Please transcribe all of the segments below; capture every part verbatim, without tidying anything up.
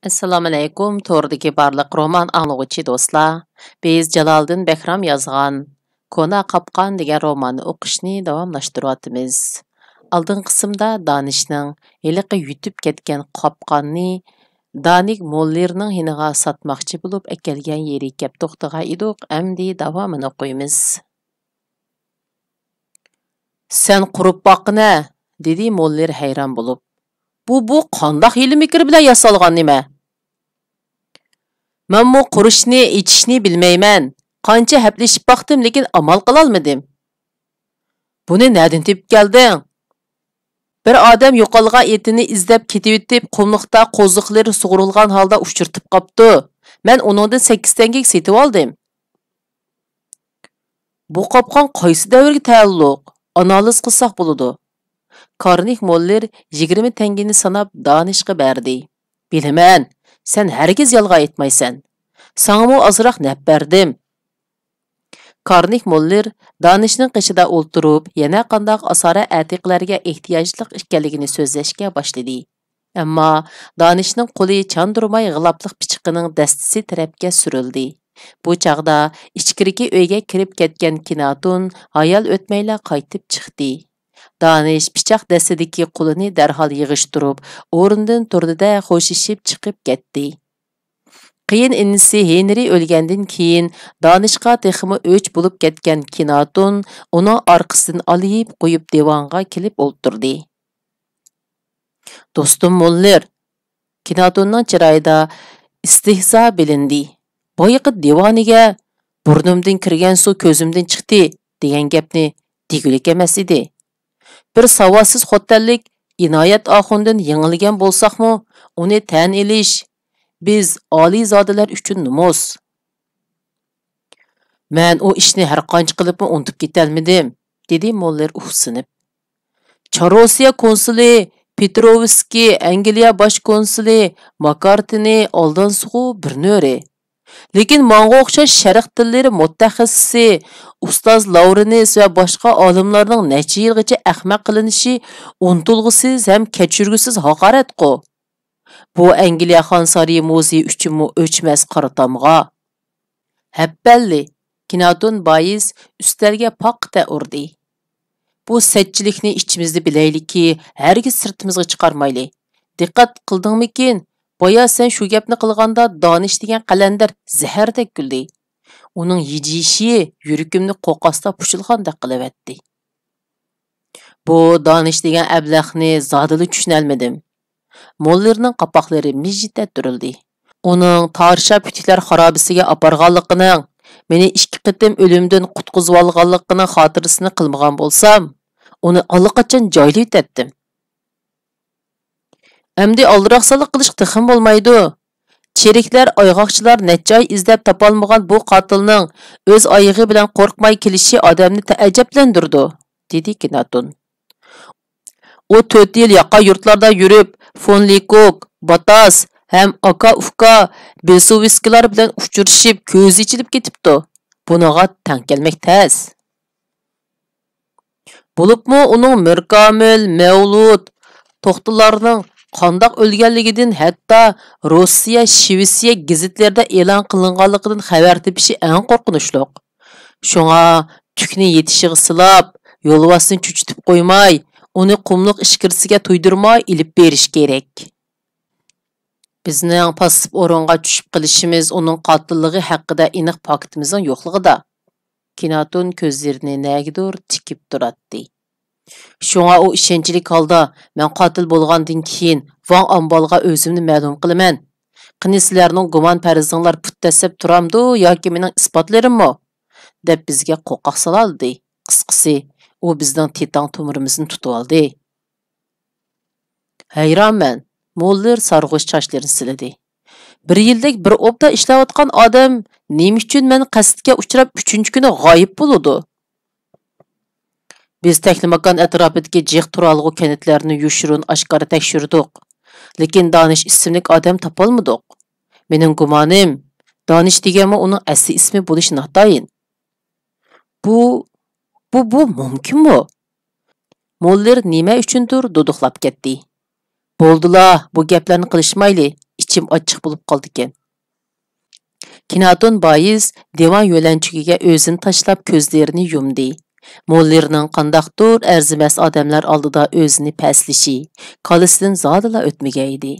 ئەسسالامۇئەلەيكۇم، توردىكى بارلىق رومان ئاڭلىغۇچى دوستلار. بىز جالالىدىن بەھرام يازغان كونا قاپقان دېگەن روماننى ئوقۇشنى داۋاملاشتۇرۇۋاتىمىز. ئالدىنقى قىسىمدا دانىشنىڭ ھېلىقى يۇتۇپ كەتكەن قاپقاننى دانىك موللېرنىڭ يېنىغا ساتماقچى بولۇپ ئەكەلگەن يېرى كەپ توختىغان ئىدۇق، ئەمدى داۋامىنى ئوقۇيمىز. سەن قۇرۇپ باققىنە، دېدى موللېر ھەيران بولۇپ. بۇ، بۇ قانداق ھىيلە-مىكىر بىلەن ياسالغان نېمە؟ مەنمۇ قۇرۇشنى، ئېچىشنى بىلمەيمەن. قانچە ھەپلىشىپ باقتىم، لېكىن ئامال قىلالمىدىم. بۇنى نەدىن تېپىپ كەلدىڭ؟ بىر ئادەم يوقالغان ئېتىنى ئىزدەپ كېتىۋېتىپ، قۇملۇقتا قوزۇقلىرى سۇغۇرۇلغان ھالدا ئۇچرىتىپ قاپتۇ. مەن ئۇنىڭدىن سەككىز تەڭگىگە سېتىۋالدىم. بۇ قاپقان قايسى دەۋرگە تەئەللۇق؟ ئانالىز قىلساق بولىدۇ. كارنىك موللېر يىگىرمە تەڭگىنى ساناپ دانىشقا بەردى. بىلىمەن، سەن ھەرگىز يالغان ئېيتمايسەن. ساڭىمۇ ئازراق نەپ بەردىم. كارنىك موللېر دانىشنىڭ قېشىدا ئولتۇرۇپ، يەنە قانداق ئاسارە ئەتىقىلەرگە ئېھتىياجلىق ئىكەنلىكىنى سۆزلەشكە باشلىدى. ئەمما دانىشنىڭ قولى چاندۇرماي غىلاپلىق پىچىقىنىڭ دەستىسى تەرەپكە سۈرۈلدى. بۇ چاغدا ئىچكىرىكى ئۆيگە كىرىپ كەتكەن كىناتون ھايال ئۆتمەيلا قايتىپ چىقتى. دانىش پىچاق دەستىدىكى قولىنى دەرھال يىغىشتۇرۇپ، ئورنىدىن تۇردى-دە، خوشلىشىپ چىقىپ كەتتى. قېيىن ئىنىسى ھېنرى ئۆلگەندىن كېيىن، دانىشقا تېخىمۇ ئۆچ بولۇپ كەتكەن كىناتون ئۇنىڭ ئارقىسىدىن ئالىيىپ قويۇپ دىۋانغا كېلىپ ئولتۇردى. دوستۇم موللېر، كىناتوننىڭ چىرايىدا ئىستېھزا بىلىندى. بايىقى دىۋانىگە «بۇرنۇمدىن كىرگەن سۇ كۆزۈمدىن چىقتى» دېگەن گەپنى دېگۈلۈك ئەمەس ئىدى. بىر ساۋاتسىز خوتەنلىك ئىنايەت ئاخۇندىن يېڭىلگەن بولساقمۇ، ئۇنى تەن ئېلىش بىز ئالىيزادىلەر ئۈچۈن نومۇس. مەن ئۇ ئىشنى ھەر قانچە قىلىپمۇ ئۇنتۇپ كېتەلمىدىم، دېدى موللېر ئۇھسىنىپ. چار روسىيە كونسۇلى پېتروۋسكىي، ئەنگلىيە باش كونسۇلى ماكارتىنى ئالدانسىغۇ بىر نۆرى. لېكىن ماڭغا ئوخشاش شەرق تىللىرى مۇتەخەسسىسى ئۇستاز لاۋرېنس ۋە باشقا ئالىملارنىڭ نەچچە يىلغىچە ئەخمەق قىلىنىشى ئۇنتۇلغۇسىز ھەم كەچۈرگۈسىز ھاقارەتقۇ. بۇ ئەنگلىيە خان سارىيى مۇزېيى ئۈچۈنمۇ ئۆچمەس قارا تامغا. ھەپپەللى، كىناتون بايىس ئۈستەلگە پاققىتە ئۇردى. بۇ سەتچىلىكنى ئىچىمىزدە بىلەيلىكى، ھەرگىز سىرتىمىزغا چىقارمايلى. دىققەت قىلدىڭمىكىن؟ بايا سەن شۇ گەپنى قىلغاندا دانىش دېگەن قەلەندەر زەھەردەك كۈلدى. ئۇنىڭ ھىجىيىشى يۈرىكىمنى قوقاستا پۇشۇلغاندەك قىلىۋەتتى. بۇ دانىش دېگەن ئەبلەخنى زادىلا چۈشىنەلمىدىم. موللېرنىڭ قاپاقلىرى مىججىتە تۈرۈلدى. ئۇنىڭ تارشا پۈتۈكلەر خارابىسىگە ئاپارغانلىقىنىڭ، مېنى ئىككى قېتىم ئۆلۈمدىن قۇتقۇزۇۋالغانلىقىنىڭ خاتىرىسىنى قىلمىغان بولسام، ئۇنى ئاللىقاچان جايلىۋېتەتتىم. ئەمدى ئالدىراقسانلىق قىلىشقا تېخىمۇ بولمايدۇ. چېرىكلەر، ئايغاقچىلار نەچچە ئاي ئىزدەپ تاپالمىغان بۇ قاتىلنىڭ ئۆز ئايىغى بىلەن قورقماي كېلىشى ئادەمنى تەئەجەبلەندۈرىدۇ، دېدى كىناتون. ئۇ تۆت يىل ياقا يۇرتلاردا يۈرۈپ، فون لىكوك، باتاس ھەم ئاكا-ئۇكا بېسوۋسكىلار بىلەن ئۇچرىشىپ، كۆزى ئېچىلىپ كېتىپتۇ. بۇنىڭغا تەڭ كەلمەك تەس. بولۇپمۇ ئۇنىڭ مىركامىل، مەۋلۇت، توختىلارنىڭ قانداق ئۆلگەنلىكىدىن، ھەتتا روسىيە، شىۋېتسىيە گېزىتلىرىدە ئېلان قىلىنغانلىقىدىن خەۋەر تېپىشى ئەڭ قورقۇنچلۇق. شۇڭا تۈكنى يېتىشىغا سىلاپ، يولۋاسنى چۆچۈتۈپ قويماي، ئۇنى قۇملۇق ئىچكىرىسىگە تۇيدۇرماي ئېلىپ بېرىش كېرەك. بىزنىڭ پاسسىپ ئورۇنغا چۈشۈپ قېلىشىمىز ئۇنىڭ قاتىللىقى ھەققىدە ئېنىق پاكىتىمىزنىڭ يوقلۇقىدا. كىناتون كۆزلىرىنى نەگىدۇر تىكىپ تۇراتتى. شۇڭا ئۇ ئىشەنچلىك ھالدا، مەن قاتىل بولغاندىن كېيىن ۋاڭ ئامبالغا ئۆزۈمنى مەلۇم قىلىمەن. قېنى سىلەرنىڭ گۇمان پەرىزىڭلار پۇت دەسسەپ تۇرامدۇ ياكى مېنىڭ ئىسپاتلىرىممۇ؟ دەپ بىزگە قورقاق سالالىدى. قىسقىسى، ئۇ بىزنىڭ تېتاڭ تومۇرىمىزنى تۇتۇۋالدى. ھەيرانمەن، موللېر سارغۇچ چاچلىرىنى سىلىدى. بىر يىلدەك بىر ئوبدا ئىشلەۋاتقان ئادەم نېمە ئۈچۈن مەن قەستكە ئۇچراپ ئۈچىنچى كۈنى غايىب بولىدۇ؟ بىز تەكلىماكان ئەتراپىدىكى جىق تۇرالغۇ كەنتلەرنى يوشۇرۇن ئاشكارا تەكشۈردۇق. لېكىن دانىش ئىسىملىك ئادەم تاپالمىدۇق. مېنىڭ گۇمانىم، دانىش دېگەنمۇ ئۇنىڭ ئەسلى ئىسمى بولۇشى ناتايىن. بۇ، بۇ، بۇ مۇمكىنمۇ؟ موللېر نېمە ئۈچۈندۇر دۇدۇقلاپ كەتتى. بولدىلا، بۇ گەپلەرنى قىلىشمايلى. ئىچىم ئاچچىق بولۇپ قالدىكەن. كىناتون بايىس دىۋان يۆلەنچۈكىگە ئۆزىنى تاشلاپ كۆزلىرىنى يۇمدى. موللېرنىڭ قانداقتۇر ئەرزىمەس ئادەملەر ئالدىدا ئۆزىنى پەسلىشى كاللىسىدىن زادىلا ئۆتمىگەن ئىدى.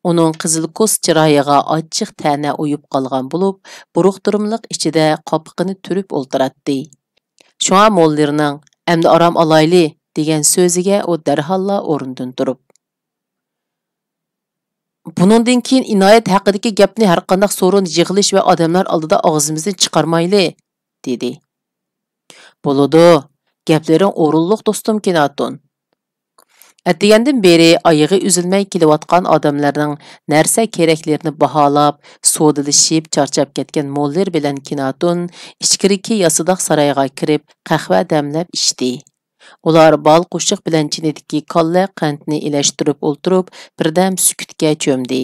ئۇنىڭ قىزىل كوس چىرايىغا ئاچچىق تەنە ئۇيۇپ قالغان بولۇپ، بۇرۇقتۇرۇملۇق ئىچىدە قاپىقىنى تۈرۈپ ئولتۇراتتى. شۇڭا موللېرنىڭ «ئەمدى ئارام ئالايلى» دېگەن سۆزىگە ئۇ دەرھاللا ئورنىدىن تۇرۇپ، «بۇنىڭدىن كېيىن ئىنايەت ھەققىدىكى گەپنى ھەرقانداق سورۇن، يىغىلىش ۋە ئادەملەر ئالدىدا ئاغزىمىزدىن چىقارمايلى» دېدى. «بولىدۇ، گەپلىرىڭ ئورۇنلۇق، دوستۇم كىناتون.» ئەتىگەندىن بېرى ئايىغى ئۈزۈلمەي كېلىۋاتقان ئادەملەرنىڭ نەرسە كېرەكلىرىنى باھالاپ، سودىلىشىپ چارچاپ كەتكەن موللېر بىلەن كىناتون ئىچكىرىكى ياسىداق سارايغا كىرىپ، قەھۋە دەملەپ ئىچتى. ئۇلار بال قوشۇق بىلەن چىنىدىكى كاللە قەنتنى ئىلەشتۈرۈپ ئولتۇرۇپ، بىردەم سۈكۈتكە چۆمدى.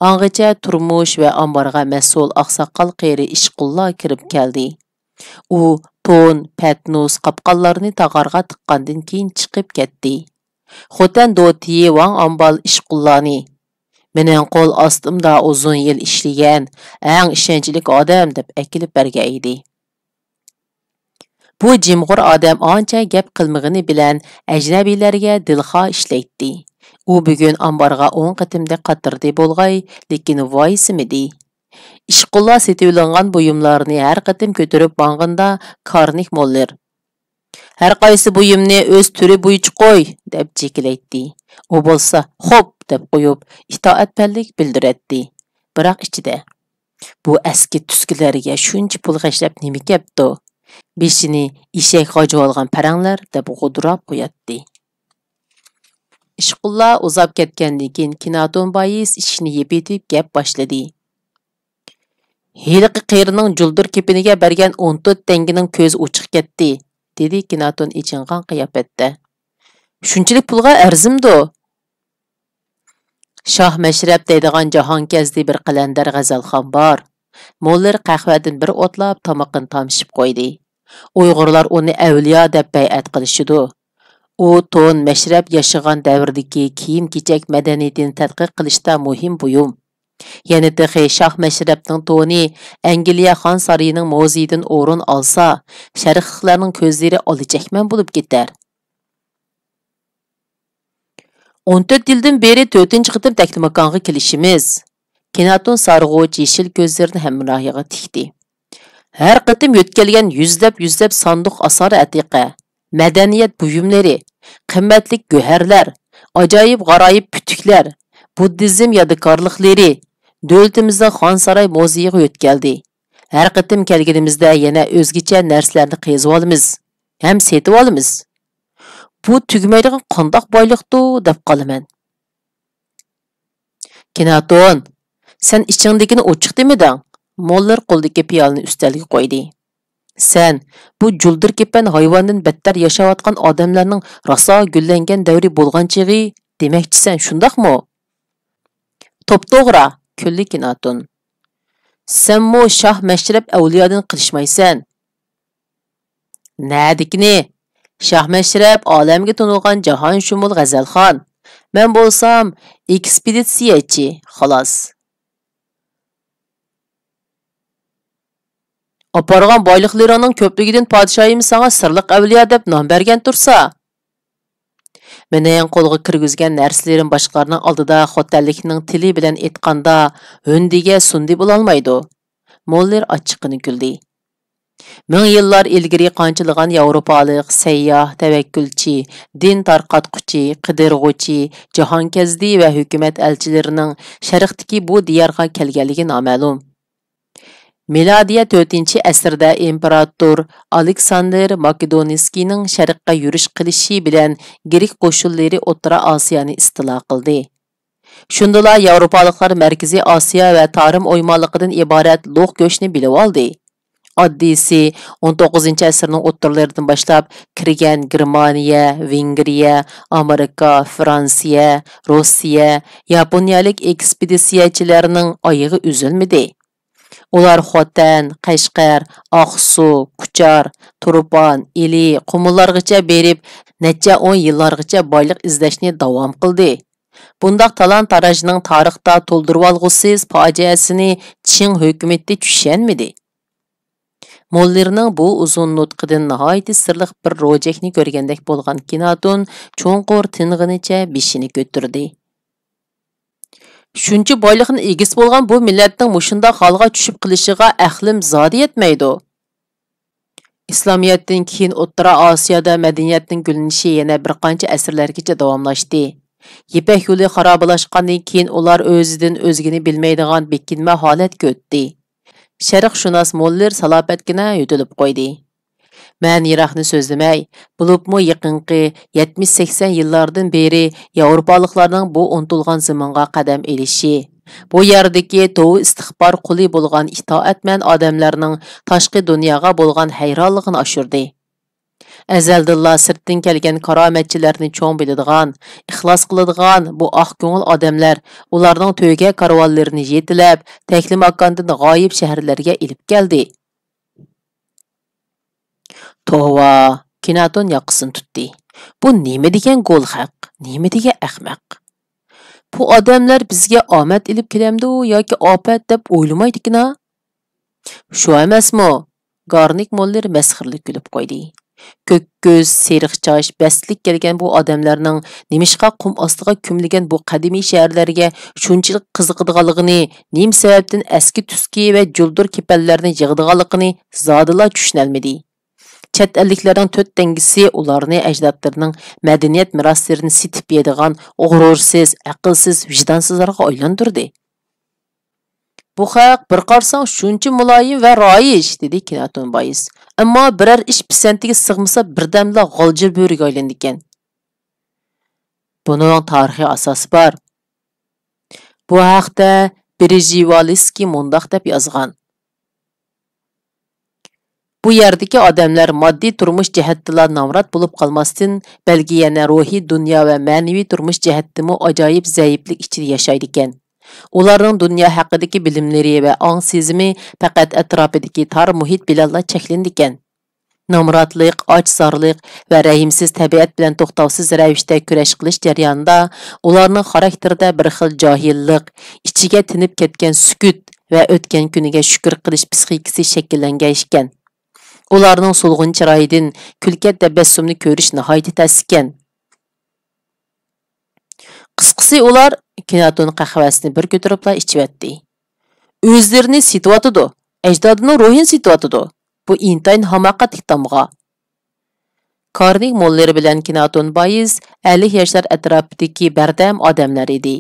ئاڭغىچە تۇرمۇش ۋە ئامبارغا مەسئۇل ئاقساقال قېرى ئىشقۇللا كىرىپ كەلدى. ئۇ تون، پەتنۇس، قاپقانلارنى تاغارغا تىققاندىن كېيىن چىقىپ كەتتى. خوتەن دوتىيى ۋاڭ ئامبال ئىشقۇللانى، «مېنىڭ قول ئاستىمدا ئۇزۇن يىل ئىشلىگەن ئەڭ ئىشەنچلىك ئادەم» دەپ ئەكېلىپ بەرگەن ئىدى. بۇ جىمغۇر ئادەم ئانچە گەپ قىلمىغىنى بىلەن ئەجنەبىيلەرگە دىلخوش ئىشلەيتتى. ئۇ بۈگۈن ئامبارغا ئون قېتىمدەك قاترايدۇ بولغاي، لېكىن ۋايسىمىدى. ئىشقۇللار سېتىۋېلىنغان بۇيۇملارنى ھەر قېتىم كۆتۈرۈپ ماڭغىنىدا كارنىك موللېر، «ھەر قايسى بۇيۇمنى ئۆز تۈرى بويىچە قوي» دەپ جېكىلەيتتى. ئۇ بولسا «خوپ» دەپ قويۇپ، ئىتائەتپەنلىك بىلدۈرەتتى. بىراق ئىچىدە، «بۇ ئەسكى تۈسكىلەرگە شۇنچە پۇل خەجلەپ نېمە كەپتۇ؟ بېشىنى ئېشەك غاجىۋالغان پەرەڭلەر» دەپ غودۇراپ قوياتتى. ئىشقۇللار ئۇزاپ كەتكەندىن كېيىن، كىناتون بايىس ئىشىكنى يېپىۋېتىپ گەپ باشلىدى. «ھېلىقى قېرىنىڭ جۇلدۇر كېپىنىگە بەرگەن ئون تۆت تەڭگىنىڭ كۆزى ئوچۇق كەتتى»، دېدى كىناتون ئېچىنغان قىياپەتتە. «شۇنچىلىك پۇلغا ئەرزىمدۇ؟» «شاھ مەشرەپ دەيدىغان جاھانكەزدى بىر قەلەندەر غەزەلخان بار.» موللېر قەھۋەدىن بىر ئوتلاپ، تامىقىنى تامشىپ قويدى. «ئۇيغۇرلار ئۇنى ئەۋلىيا دەپ بەيئەت قىلىشىدۇ. ئۇ تون، مەشرەپ ياشىغان دەۋردىكى كىيىم-كېچەك مەدەنىيىتىنى تەتقىق قىلىشتا مۇھىم بۇيۇم. يەنە تېخى شاھ مەشرەپنىڭ تونى ئەنگلىيە خان سارىيىنىڭ مۇزېيىدىن ئورۇن ئالسا، شەرقلىقلارنىڭ كۆزلىرى ئالا چەكمەن بولۇپ كېتەر.» «ئون تۆت يىلدىن بېرى تۆتىنچى قېتىم تەكلىماكانغا كېلىشىمىز.» كىناتون سارغۇچ يېشىل كۆزلىرىنى ھەمراھىغا تىكتى. «ھەر قېتىم يۆتكەلگەن يۈزلەپ-يۈزلەپ ساندۇق ئاسارە ئەتىقە، مەدەنىيەت بۇيۇملىرى، قىممەتلىك گۆھەرلەر، ئاجايىپ-غارايىپ پۈتۈكلەر، بۇددىزم يادىكارلىقلىرى دۆلىتىمىزنىڭ خانساراي مۇزېيىغا يۆتكەلدى. ھەر قېتىم كەلگىنىمىزدە يەنە ئۆزگىچە نەرسىلەرنى قېزىۋالىمىز ھەم سېتىۋالىمىز. بۇ تۈگىمەيدىغان قانداق بايلىقتۇ دەپ قالىمەن.» «كىناتون، سەن ئىچىڭدىكىنى ئوچۇق دېمىدىڭ.» موللېر قولىدىكى پىيالىنى ئۈستەلگە قويدى. «سەن بۇ جۇلدۇر كېپەن ھايۋاندىن بەتتەر ياشاۋاتقان ئادەملەرنىڭ راسا گۈللەنگەن دەۋرى بولغان چېغى دېمەكچىسەن، شۇنداقمۇ؟» «توپتوغرا»، كۈلدى كىناتون. «سەنمۇ شاھ مەشرەپ ئەۋلىيادىن قېلىشمايسەن.» «نەدىكىنى؟ شاھ مەشرەپ ئالەمگە تونۇلغان جاھانشۇمۇل غەزەلخان. مەن بولسام ئېكسپېدىتسىيەچى، خالاس.» «ئاپارغان بايلىقلىرىڭنىڭ كۆپلۈكىدىن پادىشاھىم ساڭا سىرلىق ئەۋلىيا دەپ نام بەرگەن تۇرسا.» «مېنىڭ قولغا كىرگۈزگەن نەرسىلىرىم باشقىلارنىڭ ئالدىدا خوتەنلىكنىڭ تىلى بىلەن ئېيتقاندا، ھۆندىگە سۇندى بولالمايدۇ.» موللېر ئاچچىقىنى كۈلدى. «مىڭ يىللار ئىلگىرى قانچىلىغان ياۋروپالىق سەيياھ، تەۋەككۈلچى، دىن تارقاتقۇچى، قىدىرغۇچى، جاھانكەزدى ۋە ھۆكۈمەت ئەلچىلىرىنىڭ شەرقتىكى بۇ دىيارغا كەلگەنلىكى نامەلۇم. مىلادىيە تۆتىنچى ئەسىردە ئىمپېراتور ئالېكساندىر ماكېدونىسكىينىڭ شەرققە يۈرۈش قىلىشى بىلەن گرېك قوشۇنلىرى ئوتتۇرا ئاسىيانى ئىستىلا قىلدى. شۇندىلا ياۋروپالىقلار مەركىزىي ئاسىيا ۋە تارىم ئويمانلىقىدىن ئىبارەت لوق گۆشنى بىلىۋالدى. ئاددىيسى، ئون توققۇزىنچى ئەسىرنىڭ ئوتتۇرىلىرىدىن باشلاپ كىرگەن گېرمانىيە، ۋېنگرىيە، ئامېرىكا، فرانسىيە، روسىيە، ياپونىيەلىك ئېكسپېدىتسىيەچىلەرنىڭ ئايىغى ئۈزۈلمىدى. ئۇلار خوتەن، قەشقەر، ئاقسۇ، كۇچار، تۇرپان، ئىلى، قۇمۇللارغىچە بېرىپ، نەچچە ئون يىللارغىچە بايلىق ئىزدەشنى داۋام قىلدى. بۇنداق تالان-تاراجنىڭ تارىختا تولدۇرۇۋالغۇسىز پاجىئەسىنى چىڭ ھۆكۈمىتى چۈشەنمىدى. موللېرنىڭ بۇ ئۇزۇن نۇتقىدىن ناھايىتى سىرلىق بىر روجەكنى كۆرگەندەك بولغان كىناتون چوڭقۇر تىنغىنىچە بېشىنى كۆتۈردى. شۇنچە بايلىقنى ئىگىسى بولغان بۇ مىللەتنىڭ مۇشۇنداق ھالغا چۈشۈپ قېلىشىغا ئەقلىم زادى يەتمەيدۇ. ئىسلامىيەتتىن كېيىن ئوتتۇرا ئاسىيادا مەدەنىيەتنىڭ گۈللىنىشى يەنە بىر قانچە ئەسىرلەرگىچە داۋاملاشتى. يىپەك يولى خارابىلاشقاندىن كېيىن ئۇلار ئۆزىدىن ئۆزگىنى بىلمەيدىغان بېكىنمە ھالەتكە ئۆتتى. شەرقشۇناس موللېر سالاپەتكىنە يۆتىلىپ قويدى. مەن يىراقنى سۆزلىمەي، بولۇپمۇ يېقىنقى يەتمىش سەكسەن يىللاردىن بېرى ياۋروپالىقلارنىڭ بۇ ئۇنتۇلغان زېمىنغا قەدەم ئېلىشى، بۇ يەردىكى توۋا ئىستىخبار قۇلى بولغان ئىتائەتمەن ئادەملەرنىڭ تاشقى دۇنياغا بولغان ھەيرانلىقىنى ئاشۇردى. ئەزەلدىنلا سىرتتىن كەلگەن كارامەتچىلەرنى چوڭ بىلىدىغان، ئىخلاس قىلىدىغان بۇ ئاق كۆڭۈل ئادەملەر ئۇلارنىڭ تۆگە كارۋانلىرىنى يېتىلەپ، تەكلىماكاندىن غايىب شەھەرلەرگە ئېلىپ كەلدى. توۋا، كىناتون ياقىسىنى تۇتتى. بۇ نېمە دېگەن گول خەق، نېمە دېگەن ئەخمەق. بۇ ئادەملەر بىزگە ئامەت ئېلىپ كېلەمدۇ ياكى ئاپەت دەپ ئويلىمايدىكىنا؟ شۇ ئەمەسمۇ؟ گارنىك موللېر مەسخىرىلىك كۈلۈپ قويدى. كۆك كۆز، سېرىق چاچ، بەستلىك كەلگەن بۇ ئادەملەرنىڭ نېمىشقا قۇم ئاستىغا كۆمۈلگەن بۇ قەدىمىي شەھەرلەرگە شۇنچىلىك قىزىقىدىغانلىقىنى، نېمە سەۋەبتىن ئەسكى تۈسكى ۋە جۇلدۇر كېپەنلەرنى يىغىدىغانلىقىنى زادىلا چۈشىنەلمىدى. چەت ئەللىكلەرنىڭ تۆت تەڭگىسى ئۇلارنى ئەجدادلىرىنىڭ مەدەنىيەت مىراسلىرىنى سېتىپ يەيدىغان غۇرۇرسىز، ئەقىلسىز، ۋىجدانسىزلارغا ئايلاندۇردى. بۇ خەق بىر قارىساڭ شۇنچە مۇلايىم ۋە رايىش، دېدى كىناتون بايىس. ئەمما بىرەر ئىش پىسەنتىگە سىغمىسا بىردەملا غالجىر بۆرىگە ئايلىنىدىكەن. بۇنىڭ تارىخىي ئاساسى بار. بۇ ھەقتە برىژېۋالىسكىي مۇنداق دەپ يازغان. بۇ يەردىكى ئادەملەر ماددىي تۇرمۇش جەھەتتىلا نامرات بولۇپ قالماستىن، بەلكى يەنە روھىي دۇنيا ۋە مەنىۋى تۇرمۇش جەھەتتىمۇ ئاجايىپ زەئىپلىك ئىچىدە ياشايدىكەن. ئۇلارنىڭ دۇنيا ھەققىدىكى بىلىملىرى ۋە ئاڭ سېزىمى پەقەت ئەتراپىدىكى تار مۇھىت بىلەنلا چەكلىنىدىكەن. نامراتلىق، ئاچ-زارلىق ۋە رەھىمسىز تەبىئەت بىلەن توختاۋسىز رەۋىشتە كۈرەش قىلىش جەريانىدا ئۇلارنىڭ خاراكتېرىدە بىر خىل جاھىللىق، ئىچىگە تىنىپ كەتكەن سۈكۈت ۋە ئۆتكەن كۈنىگە شۈكۈر قىلىش پىسخىكىسى شەكىللەنگەن ئىكەن. ئۇلارنىڭ سولغۇن چىرايىدىن كۈلكە تەبەسسۇمنى كۆرۈش ناھايىتى تەس ئىكەن. قىسقىسى، ئۇلار، كىناتون قەھۋەسىنى بىر كۆتۈرۈپلا ئىچىۋەتتى. ئۆزلىرىنى سېتىۋاتىدۇ، ئەجدادىنىڭ روھىنى سېتىۋاتىدۇ. بۇ ئىنتايىن ھاماقەتلىك تامغا. كارنېگى موللېر بىلەن كىناتون بايىس ئەللىك ياشلار ئەتراپىدىكى بەردەم ئادەملەر ئىدى.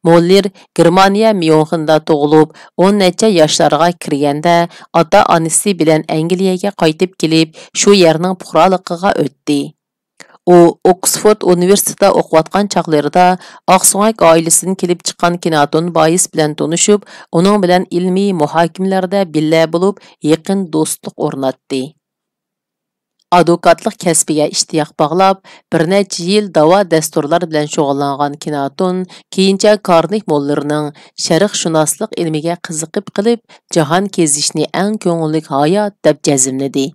موللېر گېرمانىيە ميۇنخېندا تۇغۇلۇپ، ئون نەچچە ياشلارغا كىرگەندە، ئاتا-ئانىسى بىلەن ئەنگلىيەگە قايتىپ كېلىپ، شۇ يەرنىڭ پۇقرالىقىغا ئۆتتى. ئۇ ئوكسفورد ئۇنىۋېرسىتېتىدا ئوقۇۋاتقان چاغلىرىدا ئاقسۆڭەك ئائىلىسىدىن كېلىپ چىققان كىناتون بايىس بىلەن تونۇشۇپ، ئۇنىڭ بىلەن ئىلمىي مۇھاكىمىلەردە بىللە بولۇپ، يېقىن دوستلۇق ئورناتتى. ئادۋوكاتلىق كەسپىگە ئىشتىياق باغلاپ، بىر نەچچە يىل دەۋا دەستۇرلار بىلەن شۇغۇللانغان كىناتون كېيىنچە كارنېگى موللېرنىڭ شەرقشۇناسلىق ئىلمىگە قىزىقىپ قېلىپ، جاھان كېزىشنى ئەڭ كۆڭۈللۈك ھايات دەپ جەزملىدى.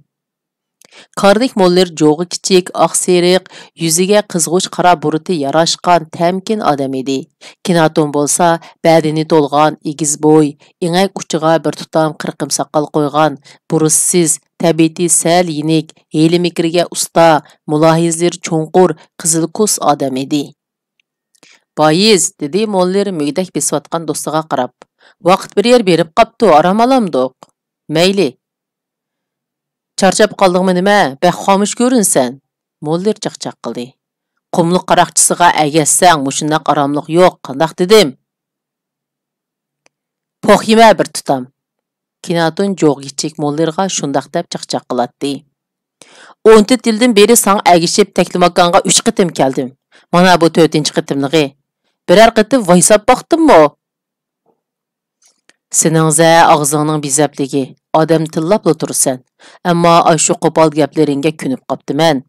كارنېگى موللېر جوغى كىچىك، ئاق سېرىق، يۈزىگە قىزغۇچ قارا بۇرۇتى ياراشقان، تەمكىن ئادەم ئىدى. كىناتون بولسا بەدىنى تولغان، ئېگىز بوي، ئېڭەك ئۇچىغا بىر تۇتام قىرقىم ساقال قويغان، بۇرۇتسىز، تەبىئىتى سەل يېنىك، ھىيلە-مىكىرگە ئۇستا، مۇلاھىزىلىرى چوڭقۇر، قىزىل كوس ئادەم ئىدى. بايىز، دېدى موللېر مۈگدەك بېسىۋاتقان دوستىغا قاراپ. ۋاقىت بىر يەر بېرىپ قاپتۇ، ئارام ئالامدۇق. مەيلى. چارچاپ قالدىڭمۇ نېمە؟ بەك خامۇش كۆرۈنىسەن. موللېر چاقچاق قىلدى. قۇملۇق قاراقچىسىغا ئەگەشسەڭ، مۇشۇنداق ئاراملىق يوق، قانداق دېدىم؟ پوخ يېمە بىر تۇتام. كىناتون جوغ يىچىك موللېرغا شۇنداق دەپ چاقچاق قىلاتتى. ئون تۆت يىلدىن بېرى ساڭا ئەگىشىپ تەكلىماكانغا ئۈچ قېتىم كەلدىم. مانا بۇ تۆتىنچى قېتىملىقى. بىرەر قېتىم ۋايساپ باقتىممۇ؟ سېنىڭزە ئاغزىڭنىڭ بىزەپلىكى، ئادەم تىللاپلا تۇرىسەن. ئەمما ئاشۇ قوپال گەپلىرىڭگە كۆنۈپ قاپتىمەن.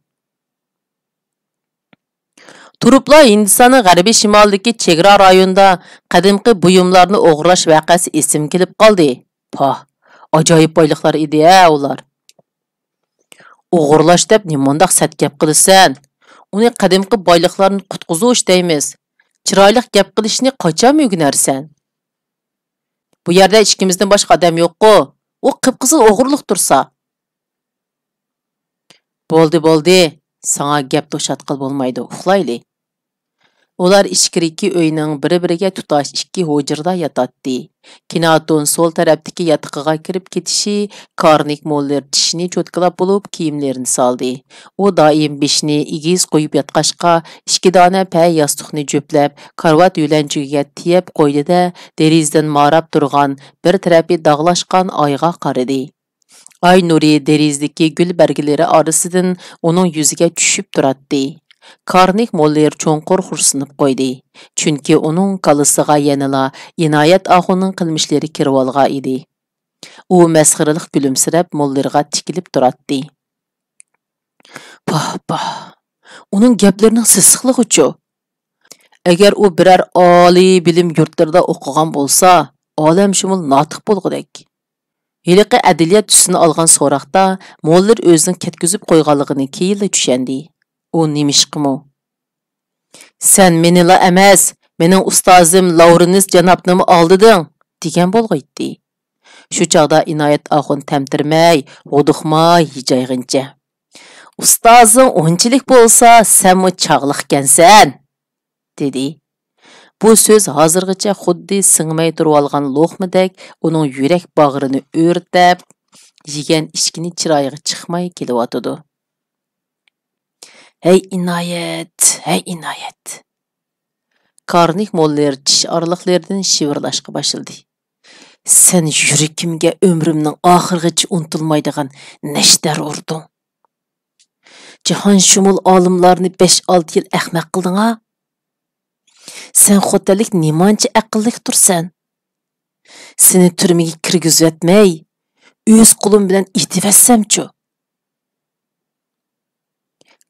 تۇرۇپلا ھىندىستاننىڭ غەربىي شىمالىدىكى چېگرا رايونىدا قەدىمكى بۇيۇملارنى ئوغرىلاش ۋەقەسى ئېسىمگە كېلىپ قالدى. پاھ، ئاجايىپ بايلىقلار ئىدى-ھە ئۇلار. ئوغرىلاش دەپ نېمانداق سەت گەپ قىلىسەن؟ ئۇنى قەدىمكى بايلىقلاردىن قۇتقۇزۇش دەيمىز. چىرايلىق گەپ قىلىشنى قاچان ئۆگىنەرسەن؟ بۇ يەردە ئىككىمىزدىن باشقا ئادەم يوققۇ؟ ئۇ قىپقىزىل ئوغرىلىق تۇرسا. بولدى، بولدى، ساڭا گەپ توشاتقىلى بولمايدۇ، ئۇخلايلى. ئۇلار ئىچكىرىكى ئۆينىڭ بىر-بىرىگە تۇتاش ئىككى ھۇجرىدا ياتاتتى. كىناتون سول تەرەپتىكى ياتىقىغا كىرىپ كېتىشى، كارنىك موللېر چىشىنى چوتكىلاپ بولۇپ، كىيىملىرىنى سالدى. ئۇ دائىم بېشىنى ئېگىز قويۇپ ياتقاچقا، ئىككى دانە پەي ياستۇقنى جۈپلەپ، كارىۋات يۆلەنچۈكىگە تىيەپ قويدى-دە، دېرىزىدىن ماراپ تۇرغان، بىر تەرەپى داغلاشقان ئايغا قارىدى. ئاي نۇرى دېرىزىدىكى گۈل بەرگىلىرى ئارىسىدىن ئۇنىڭ يۈزىگە چۈشۈپ تۇراتتى. كارنىك موللېر چوڭقۇر خورسىنىپ قويدى، چۈنكى ئۇنىڭ كاللىسىغا يەنىلا ئىنايەت ئاخۇننىڭ قىلمىشلىرى كىرىۋالغان ئىدى. ئۇ مەسخىرىلىق كۈلۈمسىرەپ موللېرغا تىكىلىپ تۇراتتى. پاھ، پاھ، ئۇنىڭ گەپلىرىنىڭ سېسىقلىقىچۇ؟ ئەگەر ئۇ بىرەر ئالىي بىلىم يۇرتلىرىدا ئوقۇغان بولسا، ئالەمشۇمۇل ناتىق بولغۇدەك. ھېلىقى ئەدلىيە تۈسىنى ئالغان سوراقتا موللېر ئۆزىنىڭ كەتكۈزۈپ قويغانلىقىنى كېيىنلا چۈشەندى. ئۇ نېمىشقىمۇ، سەن مېنىلا ئەمەس، مېنىڭ ئۇستازىم لاۋرېنس جانابنىمۇ ئالدىدىڭ، دېگەن بولغىيتتى. شۇ چاغدا ئىنايەت ئاخۇن تەمتىرىمەي، ھودۇقماي ھىجايغىنچە، ئۇستازىڭ ئۇنچىلىك بولسا، سەنمۇ چاغلىقكەنسەن، دېدى. بۇ سۆز ھازىرغىچە خۇددى سىڭمەي تۇرۇۋالغان لوقمىدەك ئۇنىڭ يۈرەك باغرىنى ئۆرتەپ، يېگەن ئىچكىنى چىرايىغا چىقماي كېلىۋاتىدۇ. ھەي ئىنايەت، ھەي ئىنايەت! كارنىك موللېر چىش ئارىلىقلىرىدىن شىۋىرلاشقا باشلىدى. سەن يۈرىكىمگە ئۆمرۈمنىڭ ئاخىرىغىچە ئۇنتۇلمايدىغان نەشتەر ئۇردۇڭ. جاھانشۇمۇل ئالىملارنى بەش-ئالتە يىل ئەخمەق قىلدىڭ-ھا؟ سەن خوتەنلىك نېمانچە ئەقىللىك تۇرسەن؟ سېنى تۈرمىگە كىرگۈزۈۋەتمەي، ئۆز قولۇم بىلەن ئېتىۋەتسەمچۇ؟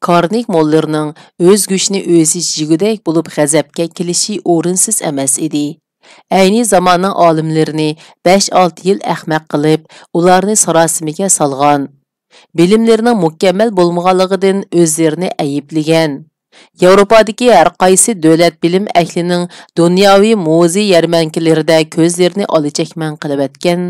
كارنىك موللېرنىڭ ئۆز گۆشىنى ئۆزى يېگۈدەك بولۇپ غەزەپكە كېلىشى ئورۇنسىز ئەمەس ئىدى. ئەينى زاماننىڭ ئالىملىرىنى بەش-ئالتە يىل ئەخمەق قىلىپ، ئۇلارنى ساراسىمىگە سالغان، بىلىملىرىنىڭ مۇكەممەل بولمىغانلىقىدىن ئۆزلىرىنى ئەيىبلىگەن، ياۋروپادىكى ھەر قايسى دۆلەت بىلىم ئەھلىنىڭ دۇنياۋى مۇزېي يەرمەنكىلىرىدە كۆزلىرىنى ئالا چەكمەن قىلىۋەتكەن،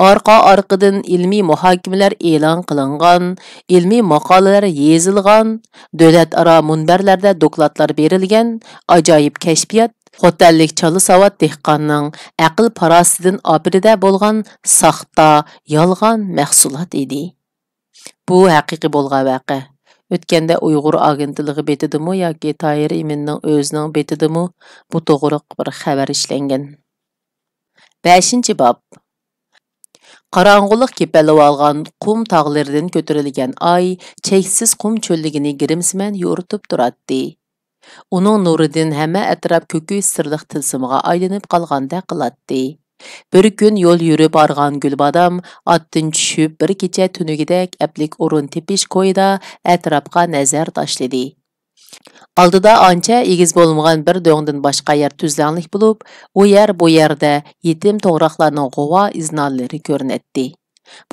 ئارقا-ئارقىدىن ئىلمىي مۇھاكىمىلەر ئېلان قىلىنغان، ئىلمىي ماقالىلەر يېزىلغان، دۆلەت ئارا مۇنبەرلەردە دوكلاتلار بېرىلگەن ئاجايىپ كەشپىيات خوتەنلىك چالا ساۋات دېھقاننىڭ ئەقىل-پاراسىتىدىن ئابىرىدە بولغان ساختا، يالغان مەھسۇلات ئىدى. بۇ ھەقىقىي بولغان ۋەقە. ئۆتكەندە ئۇيغۇر ئاگېنتلىقى بېتىدىمۇ ياكى تاھىر ئىمىننىڭ ئۆزىنىڭ بېتىدىمۇ بۇ توغرىلىق بىر خەۋەر ئىشلەنگەن. بەشىنچى باب. قاراڭغۇلۇق كېپەللىۋالغان قۇم تاغلىرىدىن كۆتۈرۈلگەن ئاي چەكسىز قۇم چۆللۈكىنى گىرىمسىمەن يورۇتۇپ تۇراتتى. ئۇنىڭ نۇرىدىن ھەممە ئەتراپ كۆكۈچ سىرلىق تىلسىمغا ئايلىنىپ قالغاندەك قىلاتتى. بىر كۈن يول يۈرۈپ بارغان گۈلبادام ئاتتىن چۈشۈپ، بىر كېچە تۈنىگۈدەك ئەپلىك ئورۇن تېپىش كويىدا ئەتراپقا نەزەر تاشلىدى. ئالدىدا ئانچە ئېگىز بولمىغان بىر دۆڭدىن باشقا يەر تۈزلەڭلىك بولۇپ، ئۇ يەر بۇ يەردە يېتىم توغراقلارنىڭ غۇۋا ئىزنالىرى كۆرۈنەتتى.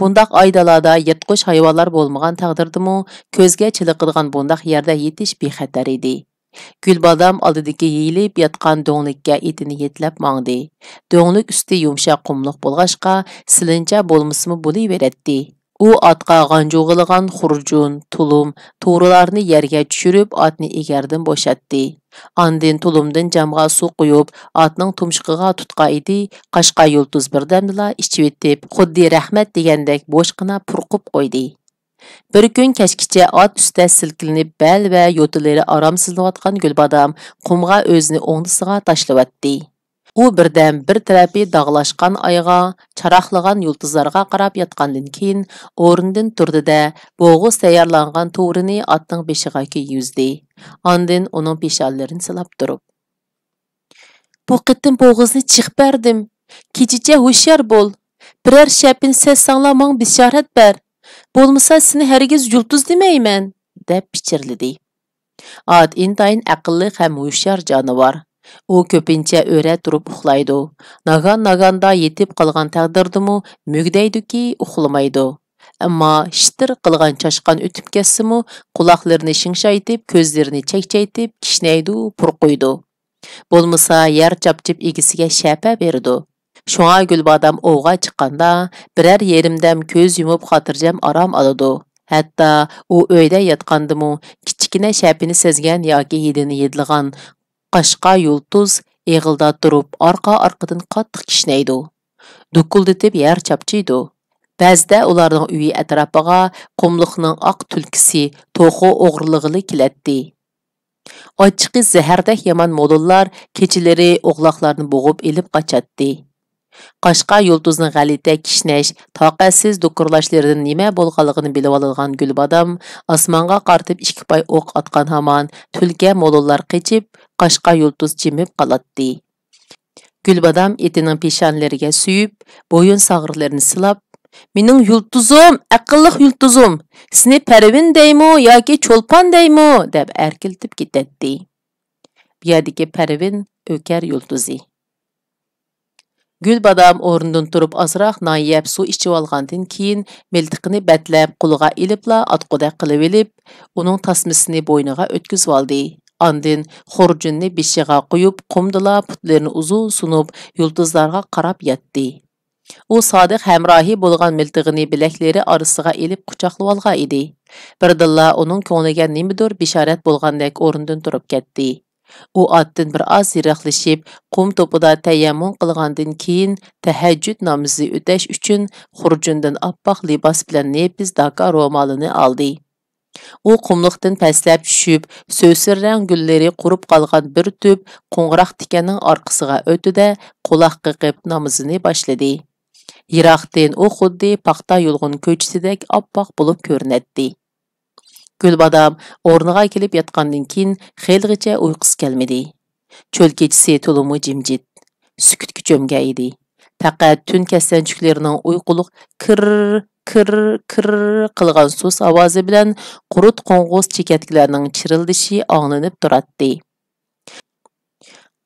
بۇنداق ئايدالادا يىرتقۇچ ھايۋانلار بولمىغان تەقدىردىمۇ، كۆزگە چېلىقىدىغان بۇنداق يەردە يېتىش بىخەتەر ئىدى. گۈلبادام ئالدىدىكى يېيىلىپ ياتقان دۆڭلۈككە ئېتىنى يېتىلەپ ماڭدى. دۆڭلۈك ئۈستى يۇمشاق قۇملۇق بولغاچقا، سېلىنچا بولمىسىمۇ بولۇۋېرەتتى. ئۇ ئاتقا غانجۇغىلىغان خۇرجۇن، تۇلۇم، تۇغرىلارنى يەرگە چۈشۈرۈپ، ئاتنى ئېگەردىن بوشاتتى. ئاندىن تۇلۇمدىن جامغا سۇ قۇيۇپ، ئاتنىڭ تۇمشۇقىغا تۇتقان ئىدى، قاشقا يۇلتۇز بىردەمدىلا ئىچىۋېتىپ، خۇددى رەھمەت دېگەندەك بوشقىنا پۇرقۇپ قويدى. بىر كۈن كەچكىچە ئات ئۈستىدە سىلكىلىنىپ، بەل ۋە يوتىلىرى ئارامسىزلىنىۋاتقان گۈلبادام قۇمغا ئۆزىنى ئوڭدىسىغا تاشلىۋەتتى. ئۇ بىردەم بىر تەرەپى داغلاشقان ئايغا، چاراقلىغان يۇلتۇزلارغا قاراپ ياتقاندىن كېيىن، ئورنىدىن تۇردى-دە، بوغۇز تەييارلانغان تۇغرىنى ئاتنىڭ بېشىغا كىيگۈزدى. ئاندىن ئۇنىڭ پېشانىلىرىنى سىلاپ تۇرۇپ، بۇ قېتىم بوغۇزنى جىق بەردىم. كېچىچە ھوشيار بول. بىرەر شەپىنى سەزسەڭلا ماڭا بېشارەت بەر. بولمىسا سېنى ھەرگىز يۇلتۇز دېمەيمەن، دەپ پىچىرلىدى. ئات ئىنتايىن ئەقىللىق ھەم ھوشيار جانىۋار. ئۇ كۆپىنچە ئۆرە تۇرۇپ ئۇخلايدۇ. ناگان-ناگاندا يېتىپ قالغان تەقدىردىمۇ مۈگدەيدۇكى، ئۇخلىمايدۇ. ئەمما شىتىر قىلغان چاشقان ئۆتۈپ كەتسىمۇ، قۇلاقلىرىنى شىڭشايتىپ، كۆزلىرىنى چەكچەيتىپ، كىشنەيدۇ، پۇرقۇيدۇ. بولمىسا يەر چاپچىپ ئىگىسىگە شەپە بېرىدۇ. شۇڭا گۈلبادام ئوۋغا چىققاندا، بىرەر يېرىم دەم كۆز يۇمۇپ خاتىرجەم ئارام ئالىدۇ. ھەتتا ئۇ ئۆيدە ياتقاندىمۇ كىچىككىنە شەپىنى سەزگەن ياكى ھىدىنى ھىدلىغان قاشقا يۇلتۇز ئېغىلدا تۇرۇپ ئارقا-ئارقىدىن قاتتىق كىشنەيدۇ. دۇكۇلدىتىپ يەر چاپچىيدۇ. بەزىدە ئۇلارنىڭ ئۆيى ئەتراپىغا قۇملۇقنىڭ ئاق تۈلكىسى توخۇ ئوغرىلىغىلى كېلەتتى. ئاچچىقى زەھەردەك يامان مولۇنلار كېچىلىرى ئوغلاقلارنى بوغۇپ ئېلىپ قاچاتتى. قاشقا يۇلتۇزنىڭ غەلىتە كىشنەش، تاقەتسىز دۇكۇرلاشلىرىدىن نېمە بولغانلىقىنى بىلىۋالىدىغان گۈلبادام ئاسمانغا قارىتىپ ئىككى پاي ئوق ئاتقان ھامان تۈلكە مولۇنلار قېچىپ، قاشقا يۇلتۇز جىمىپ قالاتتى. گۈلبادام ئېتىنىڭ پېشانىلىرىگە سۆيۈپ، بويۇن ساغرىلىرىنى سىلاپ، «مېنىڭ يۇلتۇزۇم، ئەقىللىق يۇلتۇزۇم! سېنى پەرۋىن دەيمۇ ياكى چولپان دەيمۇ؟» دەپ ئەركىلىتىپ كېتەتتى. بۇ يەردىكى پەرۋىن ئۆكەر يۇلتۇزى. گۈلبادام ئورنىدىن تۇرۇپ ئازراق نان يەپ سۇ ئىچىۋالغاندىن كېيىن، مىلتىقىنى بەتلەپ قولىغا ئېلىپلا ئاتقۇدەك قىلىۋېلىپ، ئۇنىڭ تاسمىسىنى بوينىغا ئۆتكۈزۈۋالدى. ئاندىن خۇرجۇننى بېشىغا قويۇپ، قۇمدىلا پۇتلىرىنى ئۇزۇن سۇنۇپ، يۇلتۇزلارغا قاراپ ياتتى. ئۇ سادىق ھەمراھى بولغان مىلتىقىنى بىلەكلىرى ئارىسىغا ئېلىپ قۇچاقلىۋالغان ئىدى. بىردىنلا ئۇنىڭ كۆڭلىگە نېمىدۇر بېشارەت بولغاندەك ئورنىدىن تۇرۇپ كەتتى. ئۇ ئاتتىن بىر ئاز يىراقلىشىپ، قۇم توپىدا تەيەممۇم قىلغاندىن كېيىن، تەھەججۇد نامىزى ئۆتەش ئۈچۈن خۇرجۇندىن ئاپئاق لىباس بىلەن نېپىز داكا رومالىنى ئالدى. ئۇ قۇملۇقتىن پەسلەپ چۈشۈپ، سۆسۈر رەڭ گۈللىرى قۇرۇپ قالغان بىر تۈپ قوڭغۇراق تىكەننىڭ ئارقىسىغا ئۆتتى-دە، قۇلاق قېقىپ نامىزىنى باشلىدى. يىراقتىن ئۇ خۇددى پاختا يۇلغۇن كۆچىتىدەك ئاپئاق بولۇپ كۆرۈنەتتى. گۈلبادام ئورنىغا كېلىپ ياتقاندىن كېيىن خېلىغىچە ئۇيقۇسى كەلمىدى. چۆل كېچىسى تولىمۇ جىمجىت، سۈكۈتكە چۆمگەن ئىدى. پەقەت تۈن كەسلەنچۈكلىرىنىڭ ئۇيقۇلۇق كىرر، كىرر، كىرر قىلغان سۇس ئاۋازى بىلەن قۇرت-قوڭغۇز چېكەتكىلەرنىڭ چىرىلدىشى ئاڭلىنىپ تۇراتتى.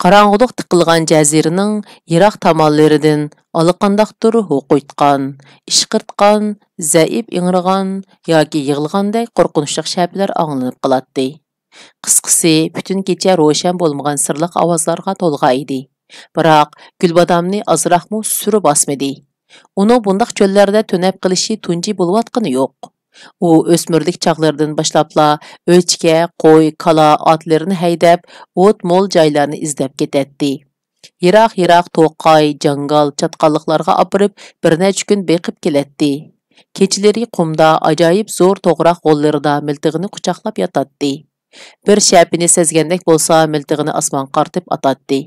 قاراڭغۇلۇق تىقىلغان جەزىرىنىڭ يىراق تامانلىرىدىن ئاللىقانداقتۇر ھوقۇيتقان، ئىشقىرتقان، زەئىپ ئىڭرىغان ياكى يىغلىغاندەك قورقۇنچلۇق شەپىلەر ئاڭلىنىپ قالاتتى. قىسقىسى، پۈتۈن كېچە روشەن بولمىغان سىرلىق ئاۋازلارغا تولغان ئىدى. بىراق، گۈلبادامنى ئازراقمۇ سۈرى باسمىدى. ئۇنىڭ بۇنداق چۆللەردە تۈنەپ قېلىشى تۇنجى بولۇۋاتقىنى يوق. ئۇ ئۆسمۈرلۈك چاغلىرىدىن باشلاپلا ئۆچكە، قوي، كالا ئاتلىرىنى ھەيدەپ، ئوت مول جايلارنى ئىزدەپ كېتەتتى. يىراق-يىراق توقاي، جاڭگال، چاتقاللىقلارغا ئاپىرىپ، بىر نەچچە كۈن بېقىپ كېلەتتى. كېچىلىرى قۇمدا ئاجايىپ زور توغراق غوللىرىدا مىلتىقىنى قۇچاقلاپ ياتاتتى. بىر شەپىنى سەزگەندەك بولسا، مىلتىقىنى ئاسمانغا قارىتىپ ئاتاتتى.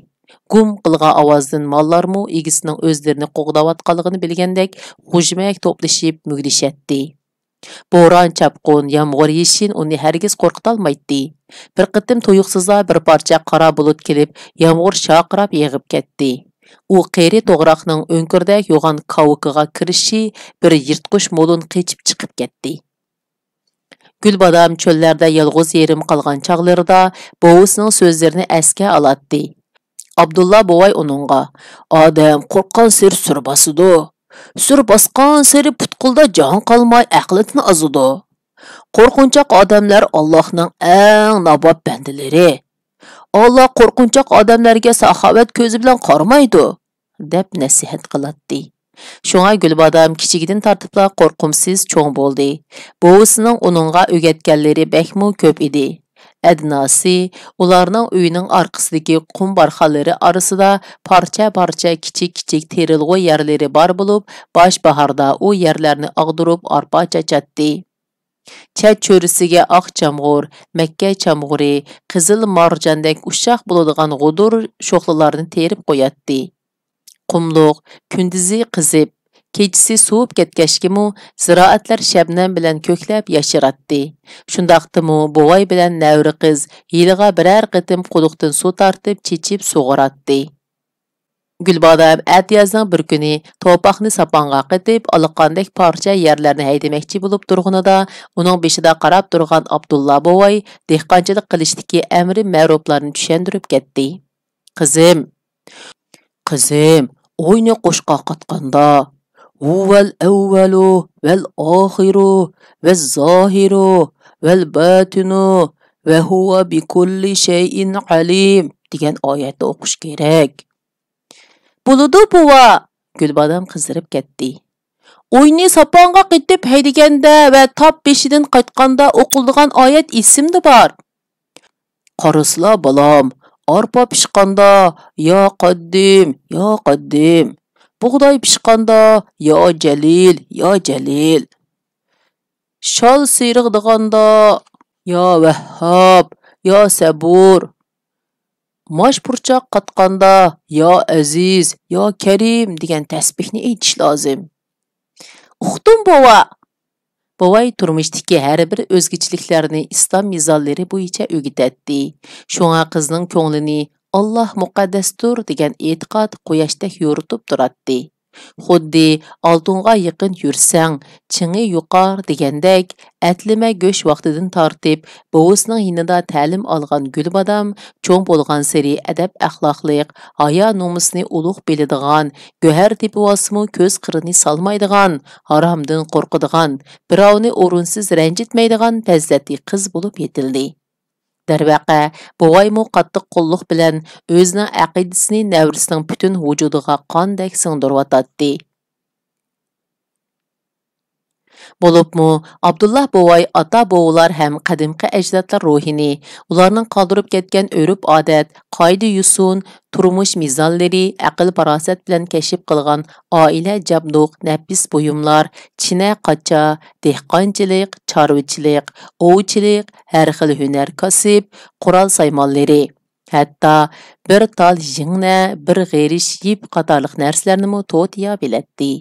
گۇم قىلغان ئاۋازدىن ماللارمۇ ئىگىسىنىڭ ئۆزلىرىنى قوغداۋاتقانلىقىنى بىلگەندەك غۇژمەك توپلىشىپ مۈگدىشەتتى. بوران-چاپقۇن، يامغۇر-يېشىن ئۇنى ھەرگىز قورقۇتالمايتتى. بىر قېتىم تۇيۇقسىزلا بىر پارچە قارا بۇلۇت كېلىپ، يامغۇر شارقىراپ يېغىپ كەتتى. ئۇ قېرى توغراقنىڭ ئۆڭكۈردەك يوغان كاۋىكىغا كىرىشى، بىر يىرتقۇچ مولۇن قېچىپ چىقىپ كەتتى. گۈلبادام چۆللەردە يالغۇز يېرىم قالغان چاغلىرىدا بوۋىسىنىڭ سۆزلىرىنى ئەسكە ئالاتتى. ئابدۇللا بوۋاي ئۇنىڭغا، «ئادەم قورققانسېرى سۈر باسىدۇ. سۈر باسقانسېرى پۇت-قولدا جان قالماي ئەقلىدىن ئازىدۇ. قورقۇنچاق ئادەملەر ئاللاھنىڭ ئەڭ ناباب بەندىلىرى. ئاللا قورقۇنچاق ئادەملەرگە ساخاۋەت كۆزى بىلەن قارىمايدۇ» دەپ نەسىھەت قىلاتتى. شۇڭا گۈلبادام كىچىكىدىن تارتىپلا قورقۇمسىز چوڭ بولدى. بوۋىسىنىڭ ئۇنىڭغا ئۆگەتكەنلىرى بەكمۇ كۆپ ئىدى. ئەدناسى، ئۇلارنىڭ ئۆيىنىڭ ئارقىسىدىكى قۇم بارخانلىرى ئارىسىدا پارچە-پارچە كىچىك-كىچىك تېرىلغۇ يەرلىرى بار بولۇپ، باش باھاردا ئۇ يەرلەرنى ئاغدۇرۇپ ئارپا چاچاتتى. چەت چۆرىسىگە ئاق چامغۇر، مەككە چامغۇرى، قىزىل مارجاندەك ئۇششاق بولىدىغان غۇدۇر شوخلىلارنى تېرىپ قوياتتى. قۇملۇق كۈندۈزى قىزىپ، كېچىسى سوۋۇپ كەتكەچكىمۇ، زىرائەتلەر شەبنەم بىلەن كۆكلەپ ياشىراتتى. شۇنداقتىمۇ بوۋاي بىلەن نەۋرە قىز يىلىغا بىرەر قېتىم قۇدۇقتىن سۇ تارتىپ، چېچىپ سۇغۇراتتى. گۈلبادام ئەتىيازنىڭ بىر كۈنى توپاقنى ساپانغا قېتىپ، ئالىقاندەك پارچە يەرلەرنى ھەيدىمەكچى بولۇپ تۇرغىنىدا، ئۇنىڭ بېشىدا قاراپ تۇرغان ئابدۇللا بوۋاي دېھقانچىلىق قىلىشتىكى ئەمرى مەرۇپلارنى چۈشەندۈرۈپ كەتتى. «قىزىم، قىزىم، ئوينى قوشقا قاتقاندا، ھۇۋەل ئەۋۋەلۇ ۋەل ئاخىرۇ ۋەز زاھىرۇ ۋەل باتىنۇ ۋە ھۇۋە بىكۇللى شەيئىن ئەلىم» دېگەن ئايەتنى ئوقۇش كېرەك. بولىدۇ، بوۋا! گۈلبادام قىزىرىپ كەتتى. ئوينى ساپانغا قېتىپ ھەيدىگەندە ۋە تاپ بېشىدىن قايتقاندا ئوقۇلىدىغان ئايەت ئېسىمدە بار. قارىسىلا، بالام، ئارپا پىشقاندا، يا قەددىم، يا قەددىم، بۇغداي پىشقاندا، يا جەلىل، يا جەلىل، شال سېرىغدىغاندا، يا ۋەھھاب، يا سەبۇر، ماش پۇرچاق قاتقاندا، يا ئەزىز، يا كەرىم دېگەن تەسبىھنى ئېيتىش لازىم. ئۇقتۇم، بوۋا! بوۋاي تۇرمۇشتىكى ھەر بىر ئۆزگىچىلىكلەرنى ئىسلام مىزانلىرى بويىچە ئۆگىتەتتى. شۇڭا قىزنىڭ كۆڭلىنى «ئاللاھ مۇقەددەستۇر» دېگەن ئېتىقاد قۇياشتەك يورۇتۇپ تۇراتتى. خۇددى «ئالتۇنغا يېقىن يۈرسەڭ، چىڭى يۇقار» دېگەندەك، ئەتلىمە گۆش ۋاقتىدىن تارتىپ بوۋىسىنىڭ يېنىدا تەلىم ئالغان گۈلبادام چوڭ بولغانسېرى ئەدەپ-ئەخلاقلىق، ھايا-نومۇسنى ئۇلۇغ بىلىدىغان، گۆھەر تېپىۋالسىمۇ كۆز قىرىنى سالمايدىغان، ھارامدىن قورقىدىغان، بىراۋنى ئورۇنسىز رەنجىتمەيدىغان پەزىلەتلىك قىز بولۇپ يېتىلدى. دەرۋەقە، بوۋايمۇ قاتتىق قوللۇق بىلەن ئۆزىنىڭ ئەقىدىسىنى نەۋرىسىنىڭ پۈتۈن ۋۇجۇدىغا قاندەك سىڭدۈرۈۋاتاتتى. بولۇپمۇ ئابدۇللا بوۋاي ئاتا-بوۋىلار ھەم قەدىمكى ئەجدادلار روھىنى، ئۇلارنىڭ قالدۇرۇپ كەتكەن ئۆرپ-ئادەت، قائىدە-يوسۇن، تۇرمۇش مىزانلىرى، ئەقىل-پاراسەت بىلەن كەشىپ قىلغان ئائىلە جابدۇق نەپىس بۇيۇملار، چىنە-قاچا، دېھقانچىلىق، چارۋىچىلىق، ئوۋچىلىق، ھەر خىل ھۈنەر-كاسىپ، قورال-سايمانلىرى، ھەتتا بىر تال يىڭنە، بىر غېرىش يىپ قاتارلىق نەرسىلەرنىمۇ توتىيا بىلەتتى.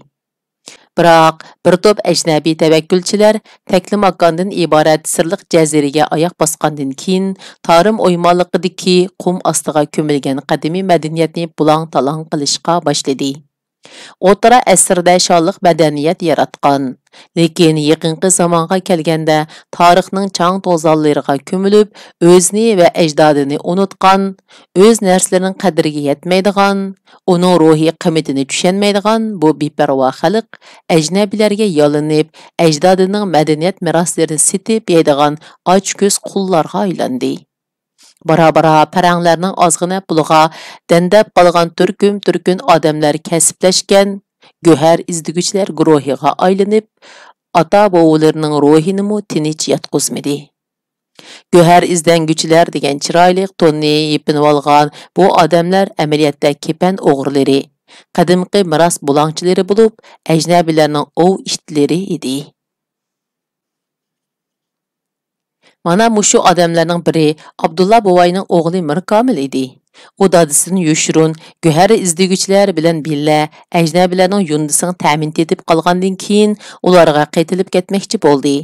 بىراق، بىر توپ ئەجنەبىي تەۋەككۈلچىلەر تەكلىماكاندىن ئىبارەت سىرلىق جەزىرىگە ئاياق باسقاندىن كېيىن، تارىم ئويمانلىقىدىكى قۇم ئاستىغا كۆمۈلگەن قەدىمىي مەدەنىيەتنى بۇلاڭ-تالاڭ قىلىشقا باشلىدى. ئوتتۇرا ئەسىردە شانلىق مەدەنىيەت ياراتقان، لېكىن يېقىنقى زامانغا كەلگەندە تارىخنىڭ چاڭ-توزانلىرىغا كۆمۈلۈپ، ئۆزىنى ۋە ئەجدادىنى ئۇنۇتقان، ئۆز نەرسىلىرىنىڭ قەدرىگە يەتمەيدىغان، ئۇنىڭ روھىي قىممىتىنى چۈشەنمەيدىغان بۇ بىپەرۋا خەلق ئەجنەبىيلەرگە يالىنىپ، ئەجدادىنىڭ مەدەنىيەت مىراسلىرىنى سېتىپ يەيدىغان ئاچكۆز قۇللارغا ئايلاندى. بارا-بارا پەرەڭلەرنىڭ ئازغىنە پۇلىغا دەندەپ قالغان تۈركۈم-تۈركۈن ئادەملەر كەسىپلەشكەن گۆھەر ئىزدىگۈچىلەر گۇرۇھىغا ئايلىنىپ، ئاتا-بوۋىلىرىنىڭ روھىنىمۇ تىنچ ياتقۇزمىدى. گۆھەر ئىزدەنگۈچىلەر دېگەن چىرايلىق توننى يېپىنىۋالغان بۇ ئادەملەر ئەمەلىيەتتە كېپەن ئوغرىلىرى، قەدىمكى مىراس بۇلاڭچىلىرى بولۇپ، ئەجنەبىيلەرنىڭ ئوۋ ئىتلىرى ئىدى. مانا مۇشۇ ئادەملەرنىڭ بىرى ئابدۇللا بوۋاينىڭ ئوغلى مىركامىل ئىدى. ئۇ دادىسىدىن يوشۇرۇن گۆھەر ئىزدىگۈچىلەر بىلەن بىللە ئەجنەبىيلەرنىڭ يۇندىسىنىڭ تەمىنى تېتىپ قالغاندىن كېيىن، ئۇلارغا قېتىلىپ كەتمەكچى بولدى.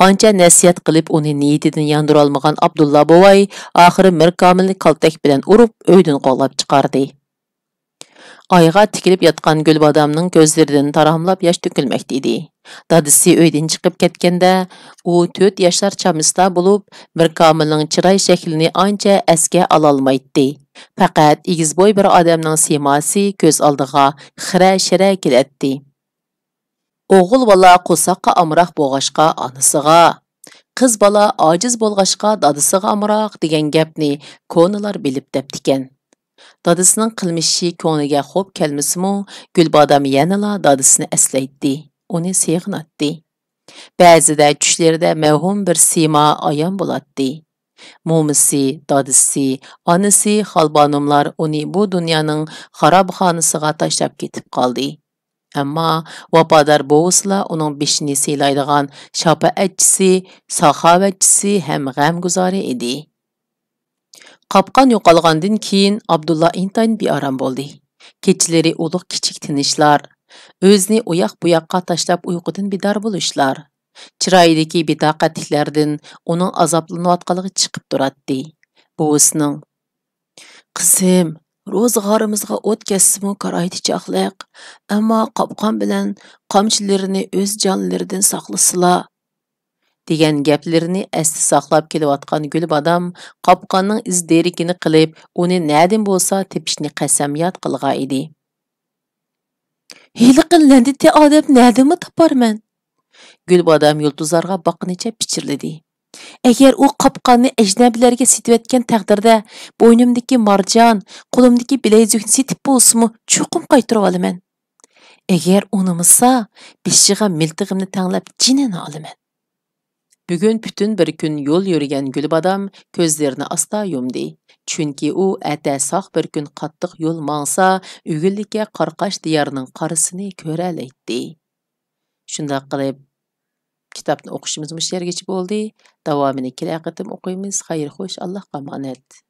قانچە نەسىھەت قىلىپ ئۇنى نىيىتىدىن ياندۇرالمىغان ئابدۇللا بوۋاي ئاخىرى مىركامىلنى كالتەك بىلەن ئۇرۇپ ئۆيدىن قوغلاپ چىقاردى. ئايغا تىكىلىپ ياتقان گۈلبادامنىڭ كۆزلىرىدىن تاراملاپ ياش تۆكۈلمەكتە ئىدى. دادىسى ئۆيدىن چىقىپ كەتكەندە، ئۇ تۆت ياشلار چامىسىدا بولۇپ، مىركامىلنىڭ چىراي شەكلىنى ئانچە ئەسكە ئالالمايتتى. پەقەت ئېگىز بوي بىر ئادەمنىڭ سىيماسى كۆز ئالدىغا خىرە-شىرە كېلەتتى. ئوغۇل بالا قورساققا ئامراق بولغاچقا ئانىسىغا، قىز بالا ئاجىز بولغاچقا دادىسىغا ئامراق دېگەن گەپنى كونىلار بىلىپ دەپتىكەن. دادىسىنىڭ قىلمىشى كۆڭلىگە خوپ كەلمىسىمۇ، گۈلبادام يەنىلا دادىسىنى ئەسلەيتتى، ئۇنى سېغىناتتى. بەزىدە چۈشلىرىدە مەۋھۇم بىر سىيما ئايان بولاتتى. مومىسى، دادىسى، ئانىسى، خالبانۇملار ئۇنى بۇ دۇنيانىڭ خارابىخانىسىغا تاشلاپ كېتىپ قالدى. ئەمما ۋاپادار بوۋىسىلا ئۇنىڭ بېشىنى سىيلايدىغان شاپائەتچىسى، ساخاۋەتچىسى ھەم غەمگۇزارى ئىدى. قاپقان يوقالغاندىن كېيىن ئابدۇللا ئىنتايىن بىئارام بولدى. كېچىلىرى ئۇلۇغ-كىچىك تىنچلار، ئۆزىنى ئۇياق-بۇياققا تاشلاپ ئۇيقۇدىن بىدار بولۇشلار، چىرايىدىكى بىتاقەتلىكلەردىن ئۇنىڭ ئازابلىنىۋاتقانلىقى چىقىپ تۇراتتى. بوۋىسىنىڭ، «قىزىم، روزىغارىمىزغا ئوت كەتسىمۇ كارايتى چاقلىق، ئەمما قاپقان بىلەن قامچىلىرىنى ئۆز جانلىرىدىن ساقلىسىلا» دېگەن گەپلىرىنى ئەستە ساقلاپ كېلىۋاتقان گۈلبادام قاپقاننىڭ ئىز دېرىكىنى قىلىپ، ئۇنى نەدىن بولسا تېپىشنى قەسەمياد قىلغان ئىدى. «ھېلىقى لەنىتى ئادەم نەدىنمۇ تاپارمەن؟» گۈلبادام يۇلتۇزلارغا باققىنىچە پىچىرلىدى. ئەگەر ئۇ قاپقاننى ئەجنەبىيلەرگە سېتىۋەتكەن تەقدىردە، بوينۇمدىكى مارجان، قولۇمدىكى بىلەيزۈكنى سېتىپ بولسىمۇ چوقۇم قايتۇرۇۋالىمەن. ئەگەر ئۇنىمىسا، بېشىغا مىلتىقىمنى تەڭلەپ جېنىنى ئالىمەن. بۈگۈن پۈتۈن بىر كۈن يول يۈرگەن گۈلبادام كۆزلىرىنى ئاستا يۇمدى. چۈنكى ئۇ ئەتە ساق بىر كۈن قاتتىق يول ماڭسا، ئۆگۈنلۈككە قارقاش دىيارنىڭ قارىسىنى كۆرەلەيتتى. شۇنداق قىلىپ، كىتابنى ئوقۇشىمىز مۇشۇ يەرگىچە بولدى. داۋامىنى كېلەر قېتىم ئوقۇيمىز. خەير خوش، ئاللاھقا ئامانەت.